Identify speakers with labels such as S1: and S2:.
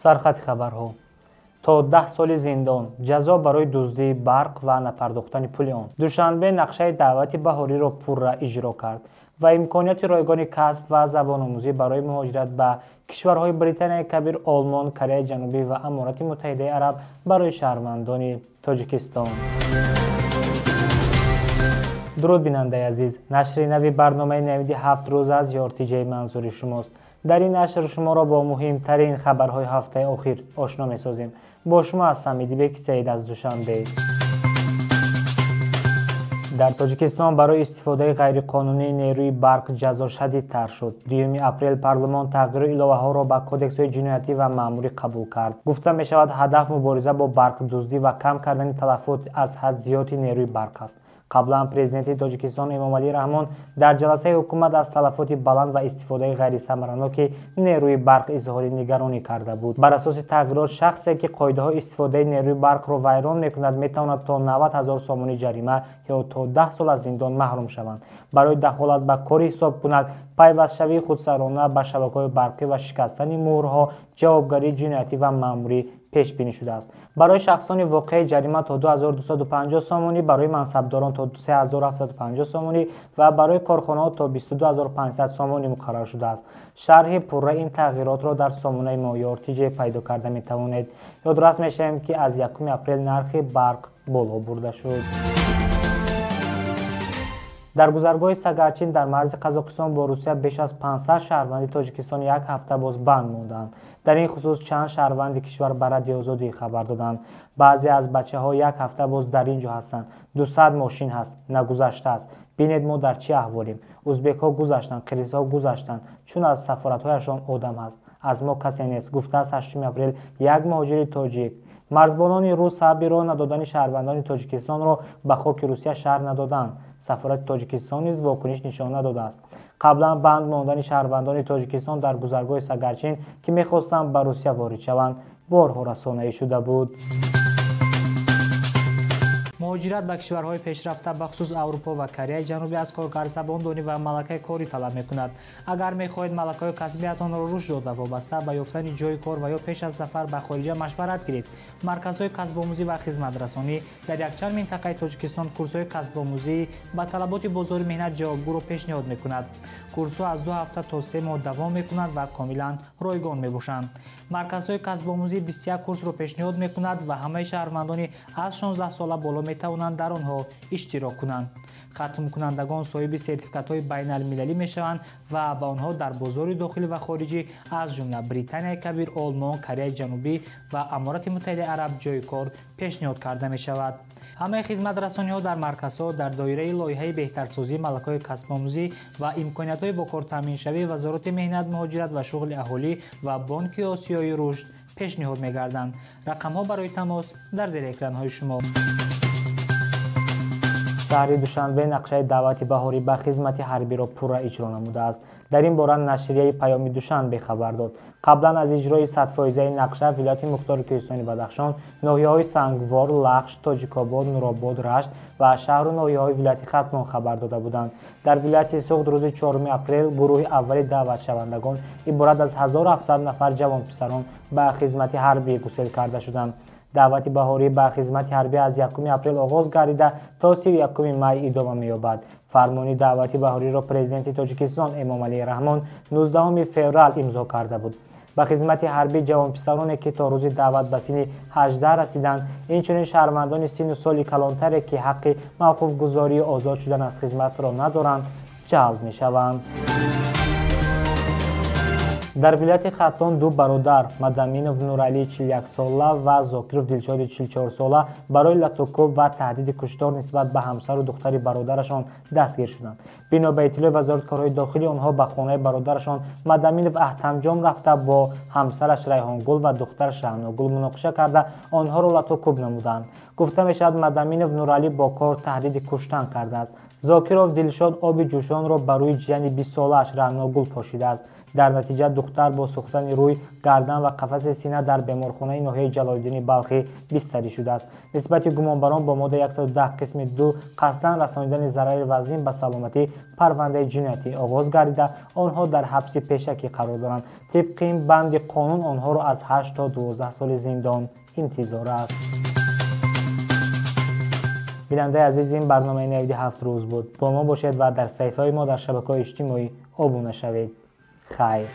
S1: Сархати хабарҳо. То 10 соли зиндон ҷазо барои дуздии барқ ва напардохтани пули он. Душанбе нақшаи даъвати баҳориро пурра иҷро кард ва имконияти ройгони касб ва забономӯзӣ барои муҳоҷират ба кишварҳои Британияи Кабир, Олмон, Кореяи Ҷанубӣ ва Аморати Муттаҳидаи Араб барои шаҳрвандони Тоҷикистон. Дуруд, бинандаи азиз. Нашри нави барномаи навиди 7 рӯз аз ЯРТИ манзури шумост. Дар ин нашр шуморо бо муҳимтарин хабарҳои ҳафтаи охир ошно месозем. Бо шумо ҳастам Идибек Саид аз Душанбе. Дар Тоҷикистон барои истифодаи ғайриқонунии нерӯи барқ ҷазо шадидтар шуд. 2 апрел парлумон тағйиру иловаҳоро ба кодексҳои ҷиноятӣ ва маъмурӣ қабул кард. Гуфта мешавад, ҳадаф мубориза бо барқдуздӣ ва кам кардани талафот аз ҳад зиёди нерӯи барқ аст. Қаблан президенти Тоҷикистон Эмомалӣ Раҳмон дар ҷаласаи ҳукумат аз талафоти баланд ва истифодаи ғайрисамараноки нерӯи барқ изҳори нигаронӣ карда буд. Бар асоси тағйирот, шахсе ки қоидаҳои истифодаи нерӯи барқро вайрон мекунад, метавонад то 90 ҳазор сомонӣ ҷарима ё то 10 сол аз зиндон маҳрум шаванд. Барои дахолат ба кори ҳисобкунак, пайвастшавии худсарона ба шабакаҳои барқӣ ва шикастани муҳрҳо ҷавобгарии ҷиноятӣ ва маъмурӣ пешбинӣ шудааст. Барои шахсони воқеӣ ҷарима то 2250 сомонӣ, барои мансабдорон то 3750 сомонӣ ва барои корхонаҳо то 22500 сомонӣ муқаррар шудааст. Шарҳи пурра ин тағйиротро дар сомонаи мо ЯРТИ пайдо карда метавонед. Ёдрас мешавем, ки аз 1 апрел нархи барқ боло бурда шуд. Дар гузаргоҳи Сагарчин дар марзи Қазоқистон бо Русия беш аз 500 шаҳрванди Тоҷикистон як ҳафта боз банд монданд. Дар ин хусус чанд шаҳрванди кишвар ба Радиои Озодӣ хабар доданд. Баъзе аз бачаҳо як ҳафта боз дар ин ҷо ҳастанд. 200 мошин ҳаст, нагузаштааст. Бинед, мо дар чӣ аҳволем. Узбекҳо гузаштанд, қирғизҳо гузаштанд, чун аз сафоратҳояшон одам ҳаст. Аз мо касе нест, гуфтааст 8 апрел як муҳоҷири тоҷик. Марзбонони рус сабаби роҳ надодани шаҳрвандони Тоҷикистонро ба хоки Русия шарҳ надоданд. Сафорати Тоҷикистон низ вокуниш нишон надодааст. Қаблан банд мондани шаҳрвандони Тоҷикистон дар гузаргоҳи Сагарчин, ки мехостанд ба Русия ворид шаванд, борҳо расонаӣ шуда буд. Муҳоҷират ба кишварҳои пешрафта, бахусус Аврупо ва Кореяи Ҷанубӣ, аз коргар забондонӣ ва малакаи корӣ талаб мекунад. Агар мехоҳед малакаҳои касбиятонро рушд дода, вобаста ба ёфтани ҷойи кор ва ё пеш аз сафар ба хориҷа машварат гиред. Марказҳои касбомӯзӣ ва хизматрасонӣ дар якчанд минтақаи Тоҷикистон курсҳои касбомӯзӣ ба талаботи бозори меҳнат ҷавобгӯро пешниҳод мекунад. Курсҳо аз 2 ҳафта то 3 моҳ давом мекунанд ва комилан ройгон мебошанд. Марказҳои касбомӯзӣ 21 курсро пешниҳод мекунад ва ҳамаи шаҳрвандони аз 16 сола боло метавонанд дар онҳо иштирок кунанд. Хатмкунандагон соҳиби сертификатҳои байналмилалӣ мешаванд ва ба онҳо дар бозори дохилӣ ва хориҷӣ, аз ҷумла Британияи Кабир, Олмон, Кореяи Ҷанубӣ ва Аморати Муттаҳидаи Араб ҷойи кор пешниҳод карда мешавад. Ҳамаи хизматрасониҳо дар марказҳо дар доираи лоиҳаи беҳтарсозии малакаҳои касбомӯзӣ ва имкониятҳои бо кор таъминшавии Вазорати меҳнат, муҳоҷират ва шуғли аҳолӣ ва Бонки Осиёи Рушд пешниҳод мегарданд. Рақамҳо барои тамос дар зери экранҳои шумо. Шаҳри Душанбе нақшаи даъвати баҳорӣ ба хизмати ҳарбиро пурра иҷро намудааст. Дар ин бора нашрияи Паёми Душанбе хабар дод. Қаблан аз иҷрои 100% нақша вилояти мухтори Кӯҳистони Бадахшон, ноҳияҳои Сангвор, Лахш, Тоҷикобод, Нуробод, Рашт ва шаҳру ноҳияҳои вилояти Хатлон хабар дода буданд. Дар вилояти Суғд рӯзи 4 апрел гурӯҳи аввали даъватшавандагон иборат аз 1700 нафар ҷавонписарон ба хизмати ҳарбӣ гусел карда шуданд. Даъвати баҳорӣ ба хизмати ҳарбӣ аз 1 апрел оғоз гардида то 31 май идома меёбад. Фармони даъвати баҳориро президенти Тоҷикистон Эмомалӣ Раҳмон 19 феврал имзо карда буд. Ба хизмати ҳарбӣ ҷавонписароне, ки то рӯзи даъват ба синни 18 расиданд, инчунин шаҳрвандони синну соли калонтаре, ки ҳаққи мавқуфгузории озод шудан аз хизматро надоранд, ҷалб мешаванд. Дар вилояти Хатлон ду бародар Мадаминов Нуралӣ 41 сола ва Зокиров Дилшоди 44 сола барои латукӯб ва таҳдиди куштор нисбат ба ҳамсару духтари бародарашон дастгир шуданд. Бино ба иттилои Вазорати корҳои дохилӣ, онҳо ба хонаи бародарашон Мадаминов Аҳтамҷон рафта, бо ҳамсараш Райҳонгул ва духтараш Раъногул муноқиша карда, онҳоро латукӯб намуданд. Гуфта мешавад, Мадаминов Нуралӣ бо кор таҳдиди куштан кардааст. Зокиров Дилшод оби ҷӯшонро ба рӯи ҷияни 20-солааш Раъногул пошидааст. Дар натиҷа духтар бо сӯхтани рӯй, гардан ва қафаси сина дар беморхонаи ноҳияи Ҷалолиддини Балхӣ бистарӣ шудааст. Нисбати гумонбарон бо моддаи 110 қисми 2 қасдан расонидани зарари вазнин ба саломатӣ парвандаи ҷиноятӣ оғоз гардида, онҳо дар ҳабси пешакӣ қарор доранд. Тибқи ин банди қонун онҳоро аз 8 то 12 соли зиндон интизор аст. Бинандаи азиз, ин барномаи навиди 7 рӯз буд. Бо мо бошед ва дар саҳифаҳои мо дар шабакаҳои иҷтимоӣ обуна шавед. Хайр.